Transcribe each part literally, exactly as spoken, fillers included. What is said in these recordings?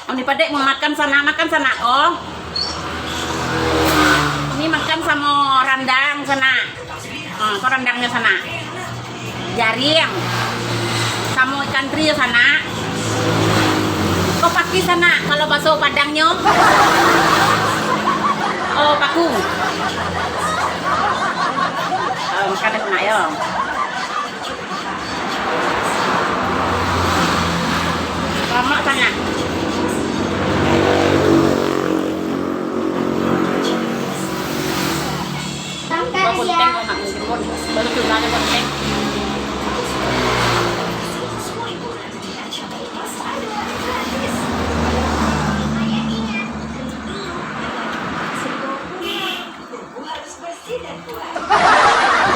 Uni Padek mau makan sanak, makan sanak ko. Uni makan samo randang sanak. Ah, ko randangnyo sanak. Jariang. Samo ikan teri sanak. Ko pakis sanak, kalau baso Padangnyo. Oh, paku. Oh, makan deh sanak yo. Lamak sanak. Bakunteng sanak, baru tuna ado kunteng.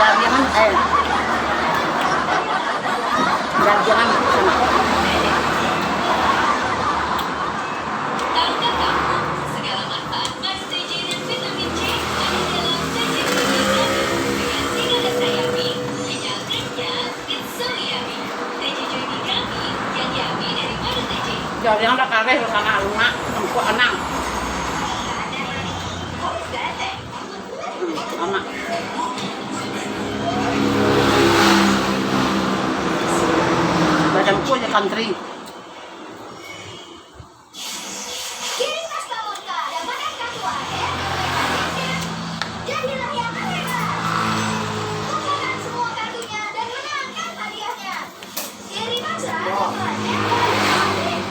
Jangan, eh. Jangan sama. Tahukah kamu, segala manfaat Max T J dan vitamin C ada dalam T J T V Gummy dengan tiga rasa yummy, kenyal, renyah, it's so yummy. T J T V Gummy yang yummy daripada T J. Jariang dah kareh, sanak, lunak, tengkuk anang. Amak. Badan ku aja kantri. Kirimlah salurkan dapatkan kartu A T M dan W K C-nya. Jadilah yang terhebat. Bukakan semua kartunya dan menangkan hadiahnya. Kirim aja dapatkan kartu A T M.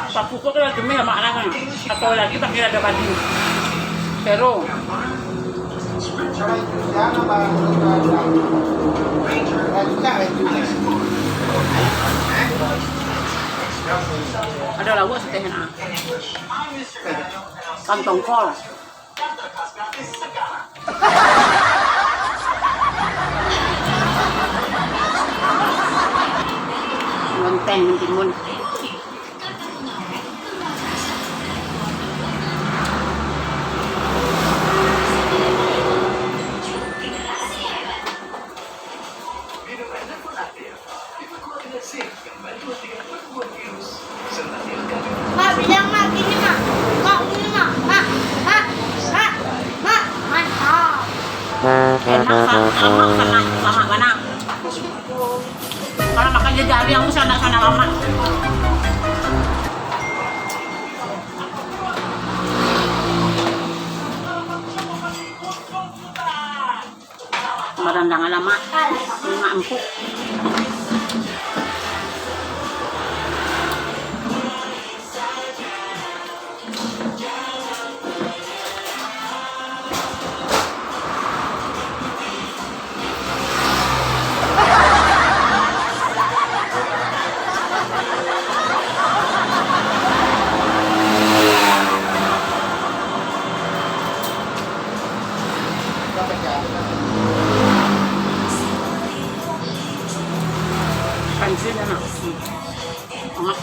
Paku ko kalau cumi lamak lah kan. Apalagi pakai lada padi. Seru. Ada lauk sateh nak. Kantong kol. Lonteng mentimun. Mak, bilang, Mak, gini, Mak. Mak, gini, Mak. Mak, gini, Mak. Mak, Mak, Mak, Mak. Mantap. Enak, Mak. Lamak, Mak. Lamak bana. Kalau makan jejari, aku sana-sana lamak. Barandang alamak, lemak empuk. Pancing enak. Enak.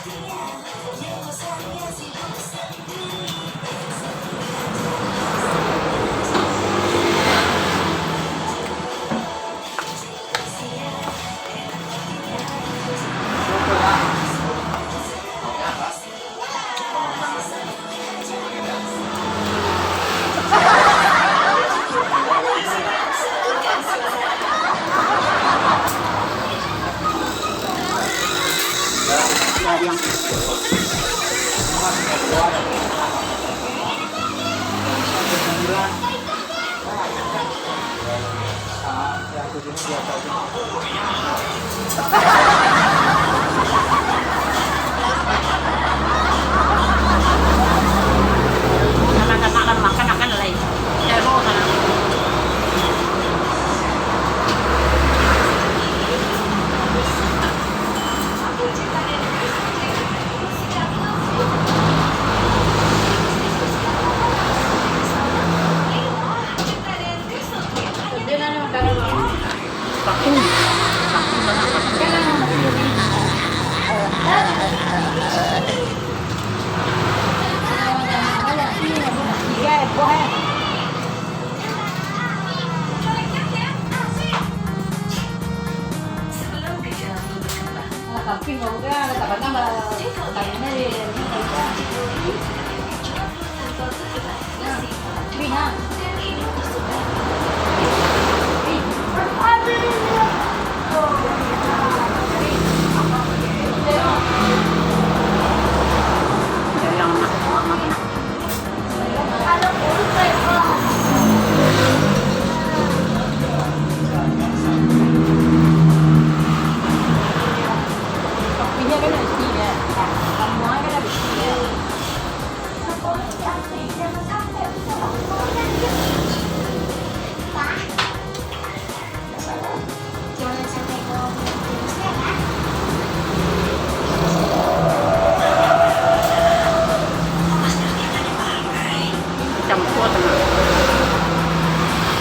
Anak-anak kan makan, makan lai. Terus, anak. Campur sama.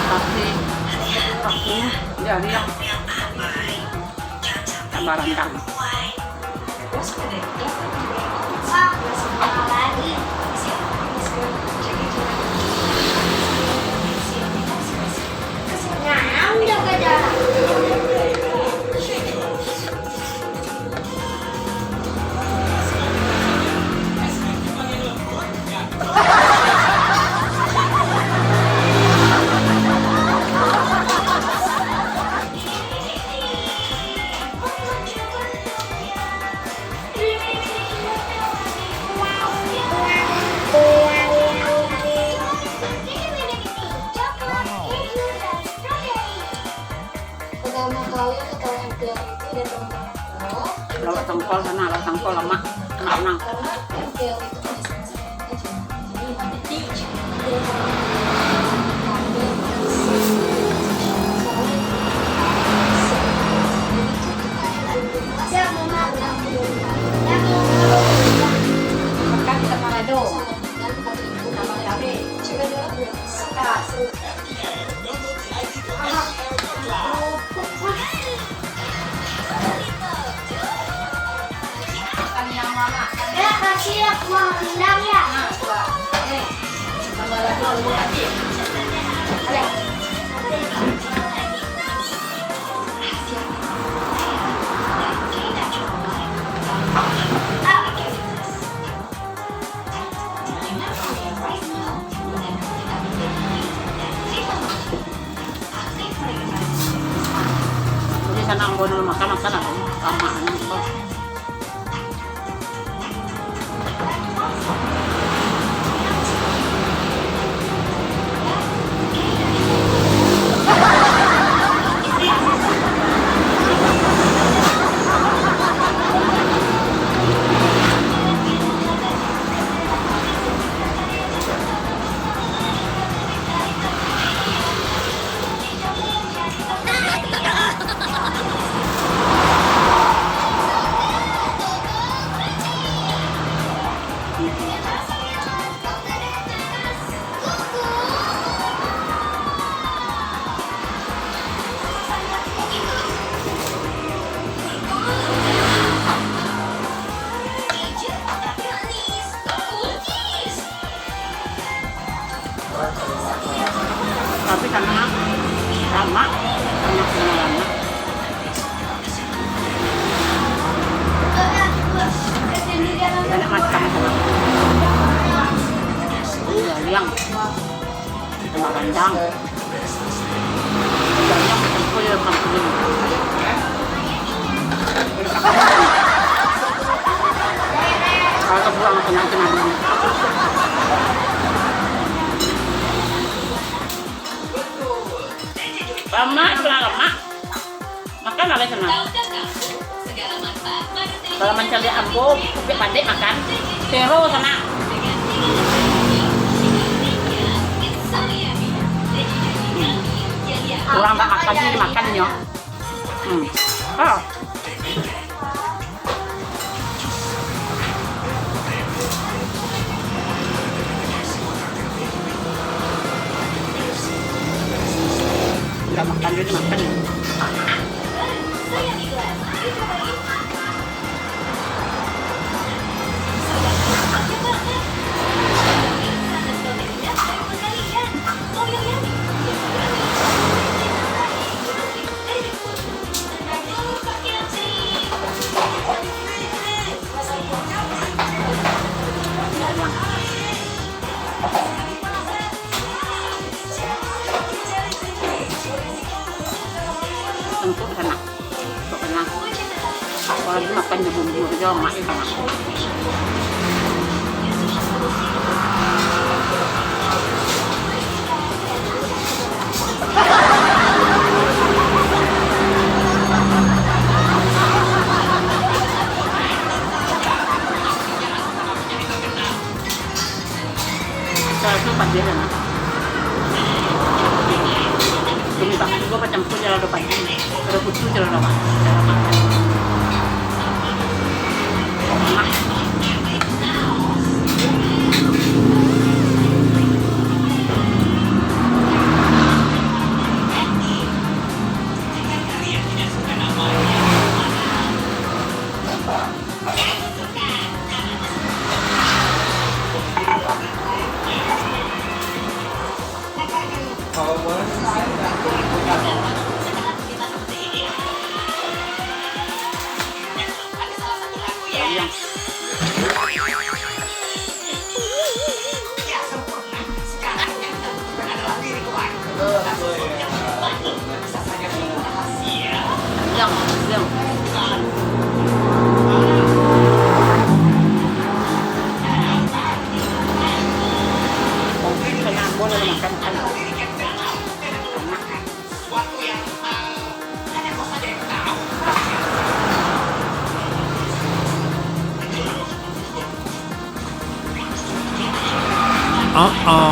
Tapi, tapi, dia, dia. Tambah randang. Lawak tongkol sana, lawak tongkol lamak, lamak. Jadi sanang bono makan, makan apa? Sama, apa? Tapi karena lama, banyak lama. Banyak macam. Iya, yang. Kena randang. Banyak kumpul dalam kampung ini. Kalau buang kena-kena. Lama, sudah lama. Makan lah, Lai, sana. Kalau mancaliak ambo, kupik padek makan. Tero sana. Urang tak makan, ni makan nyo. Hmm. Ah. Nggak makan, dia makan. Untuk sanak. Untuk sanak. Apalagi makan di bumbu jo, mak, sanak. Saus tu padeh lah, nah. Kami bakar juo bacampur jo lado padi, lado putuih jo lado ma-, jo lado matang. Uh-oh.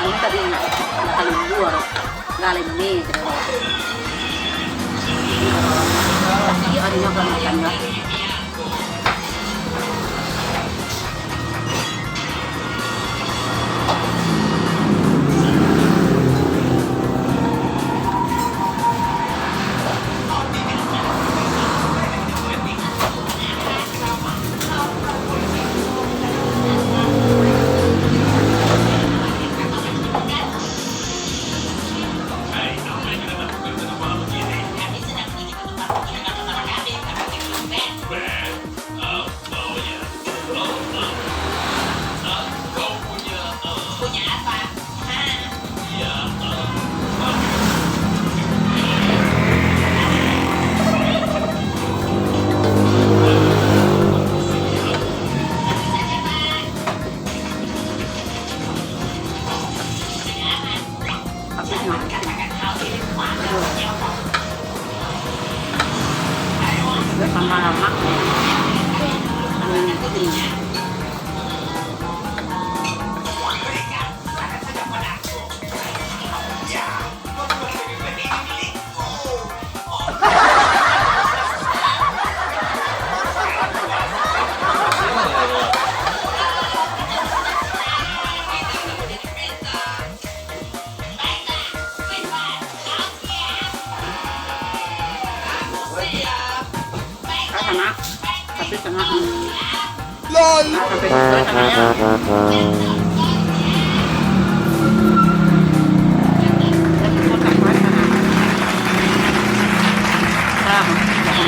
Ini tadi makan dua, galeng ni. Kasih adanya kalau makan, ya. Tambah lamak. Sama, tapi sama. Lol. Nah, sampai situ aja,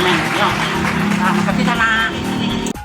Nak, ya. Nah, makasih, Nak.